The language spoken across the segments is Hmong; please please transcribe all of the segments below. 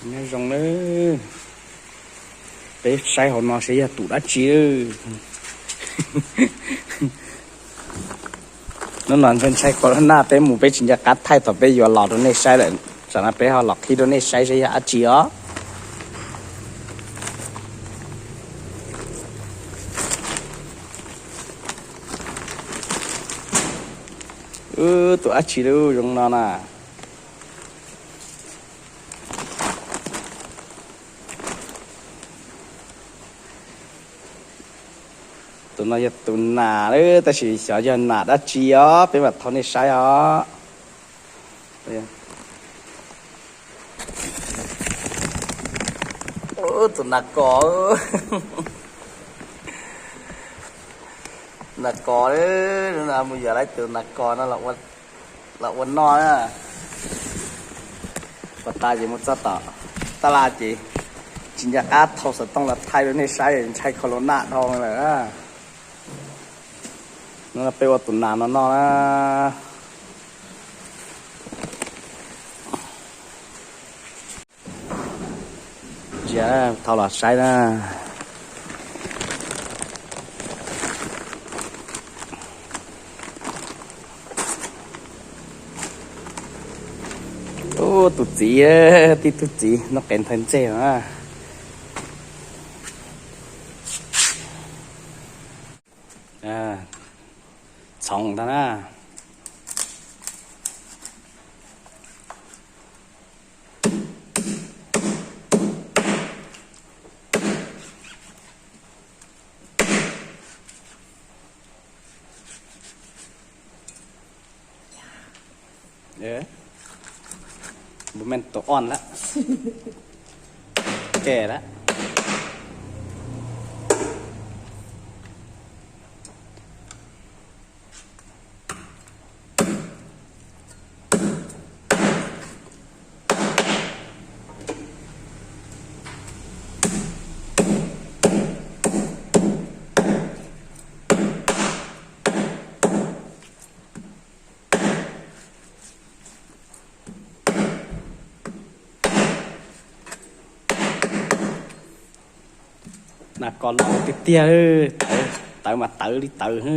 Nyob zoo nawb, peb saib hauv no saib yog tus dab tsi. Hnub no ntshai ntshai corona peb mus peb tsis nco qab thaij thaum peb yuav los rau nej saib lawm, tsam no peb ho los qhib rau nej saib saib yog dab tsi os. Tus dab tsi lub zoo no na. Tus no yog tus nas lawm, tab sis xyov yog nas dab tsi os, peb mam thauj nej saib os. Tus nas kos, nas kos, mus yos lawv tus nas kos no los ua noj na. Puas tas ces mus txog tom tab laj ces tsis nco qab thau xov tooj los thaij rau nej saib, ntshai corona dhau lawm. No peb ua tus nas no noj na. Ntsia, thau los saib na. Ub, tus txiv, tib tug txiv noj qe nthawv ntxeg na. Txhoov ntag na. Momento on lawm. Ke lawm. Nas kos no tiag tiag, tawv mas tawv li tawv.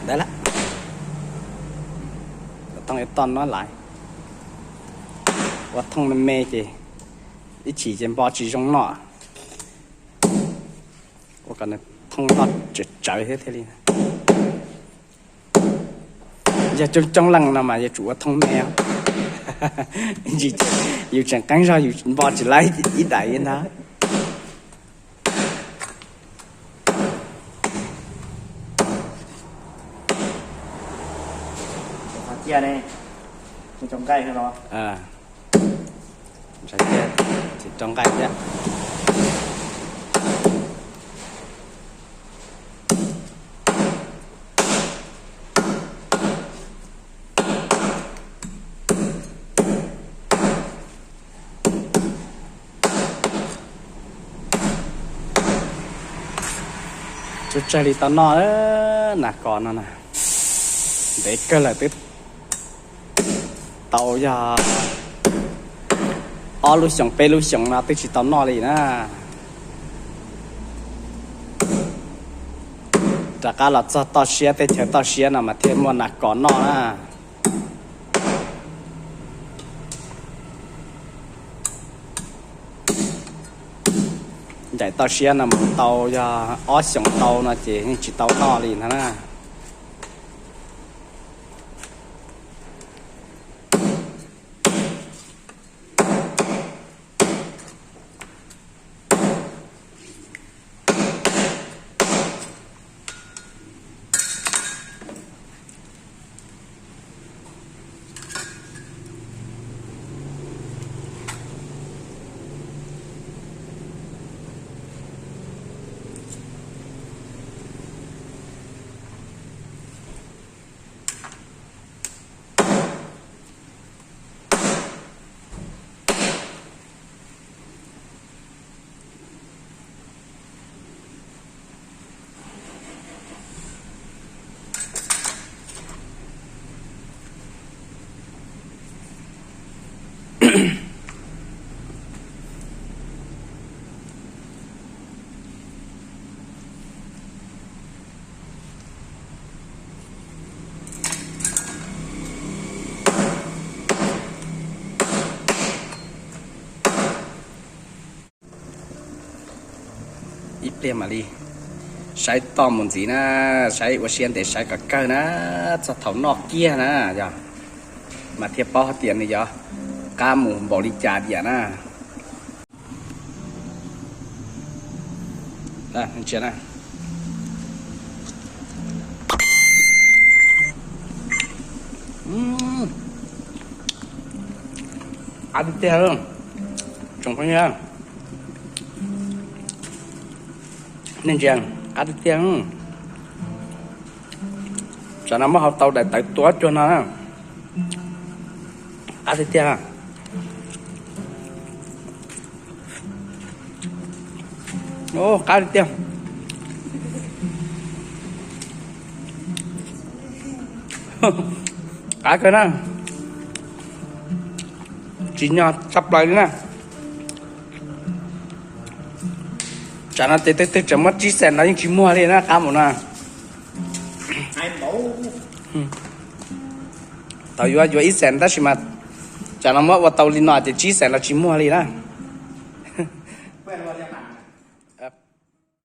Ntawd lawm, thooj ib toj no lawm. Ua thooj me me ces ib chim ces npo tsis zoo noj. Ua kom nws thooj toj tsawv tsawv thiab thiaj li. Yog coob coob leej no mas yuav tsum ua thooj me. Yus tseem qeeb zog yus npo tsis laib ib daim ntag. Cia ne, tsis rau nqaij no. Tsis rau nqaij thiab. Tsuas tsawg li tau noj, nas kos no na, ntev kawg lawm twb tau yog ob lub xyoos peb lub xyoos no twb tsis tau noj li na. Rov qab los txog toj siab teb chaws toj siab no mas thiaj muaj nas kos noj na. Ncaim toj siab no mus tau yog ob xyoos tau no ces yeej tsis tau noj li ntag na. Pliag mam li saib toj mus ntxiv na, saib ua siab ntev saib kom kawg na, txog thaum noj kiag na yog mas thiaj paub hais tias nws yuav qab mus npaum li cas tiag na. Qab tiag tiag, tsoom phooj ywg, nej ntsia, qab tiag tiag. Tsam no muab hau tau daim tawv tuav cuag no na. Qab tiag tiag. Qab tiag tiag. Qab kawg na. Tsis nyog tshaj plaws li na. Tsam no ces twg twg tseem muab tsib xees los yeej tsis muag li na, qab mus no. Tau yuav yuav ib xees tab sis mas tsam no muab ua tau li no ces tsib xees los tsis muag li na.